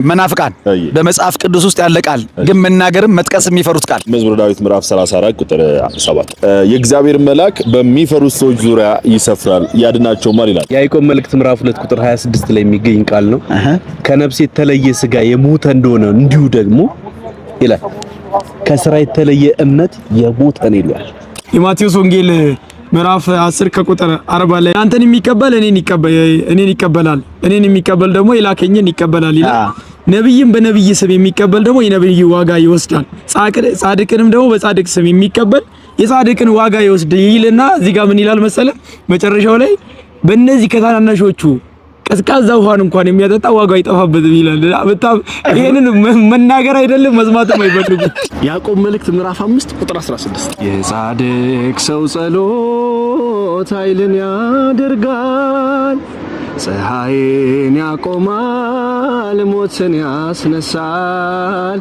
መናፍቃን በመጽሐፍ ቅዱስ ውስጥ ያለ ቃል ግን መናገርም መጥቀስ የሚፈሩት ቃል። መዝሙረ ዳዊት ምዕራፍ 34 ቁጥር 7፣ የእግዚአብሔር መልአክ በሚፈሩት ሰዎች ዙሪያ ይሰፍራል ያድናቸውማል ይላል። የያዕቆብ መልእክት ምዕራፍ 2 ቁጥር 26 ላይ የሚገኝ ቃል ነው። ከነፍስ የተለየ ስጋ የሞተ እንደሆነ እንዲሁ ደግሞ ይላል ከስራ የተለየ እምነት የሞተ ነው ይላል። የማቴዎስ ወንጌል ምዕራፍ 10 ከቁጥር 40 ላይ አንተን የሚቀበል እኔን ይቀበላል፣ እኔን የሚቀበል ደግሞ የላከኝን ይቀበላል ይላል። ነብይም በነብይ ስም የሚቀበል ደግሞ የነብይ ዋጋ ይወስዳል። ጻድቅንም ደግሞ በጻድቅ ስም የሚቀበል የጻድቅን ዋጋ ይወስድ ይልና እዚህ ጋር ምን ይላል መሰለ? መጨረሻው ላይ በእነዚህ ከታናናሾቹ ቀዝቃዛ ውሃን እንኳን የሚያጠጣ ዋጋው አይጠፋበትም ይላል። በጣም ይሄንን መናገር አይደለም መስማትም አይፈልጉም። ያዕቆብ መልእክት ምዕራፍ 5 ቁጥር 16፣ የጻድቅ ሰው ጸሎት ኃይልን ያደርጋል፣ ፀሐይን ያቆማል፣ ሞትን ያስነሳል።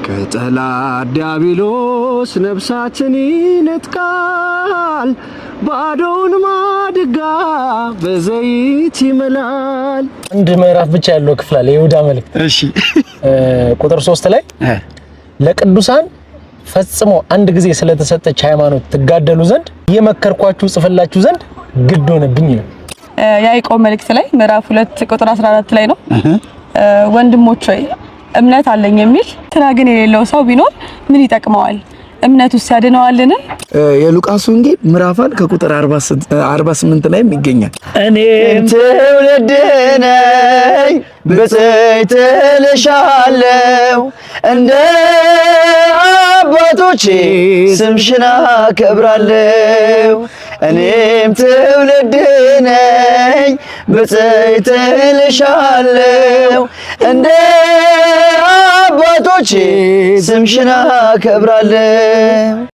ከጠላት ዲያብሎስ ነፍሳትን ይነጥቃል፣ ባዶውን ማድጋ በዘይት ይመላል። አንድ ምዕራፍ ብቻ ያለው ክፍል አለ፣ የይሁዳ መልእክት። ቁጥር 3 ላይ ለቅዱሳን ፈጽሞ አንድ ጊዜ ስለተሰጠች ሃይማኖት ትጋደሉ ዘንድ እየመከርኳችሁ ጽፍላችሁ ዘንድ ግድ ሆነብኝ ይላል። የያዕቆብ መልእክት ላይ ምዕራፍ 2 ቁጥር 14 ላይ ነው። ወንድሞች ሆይ፣ እምነት አለኝ የሚል ስራ ግን የሌለው ሰው ቢኖር ምን ይጠቅመዋል? እምነቱስ ያድነዋልን? የሉቃስ ወንጌል ምዕራፍ 1 ከቁጥር 48 ላይም ይገኛል። እኔም ትውልድ ነኝ ብፅዕት እልሻለሁ፣ እንደ አባቶቼ ስምሽን አከብራለሁ። እኔም ትውልድ ነኝ ብፅዕት እልሻለሁ፣ እንደ አባቶቼ ስምሽን አከብራለሁ።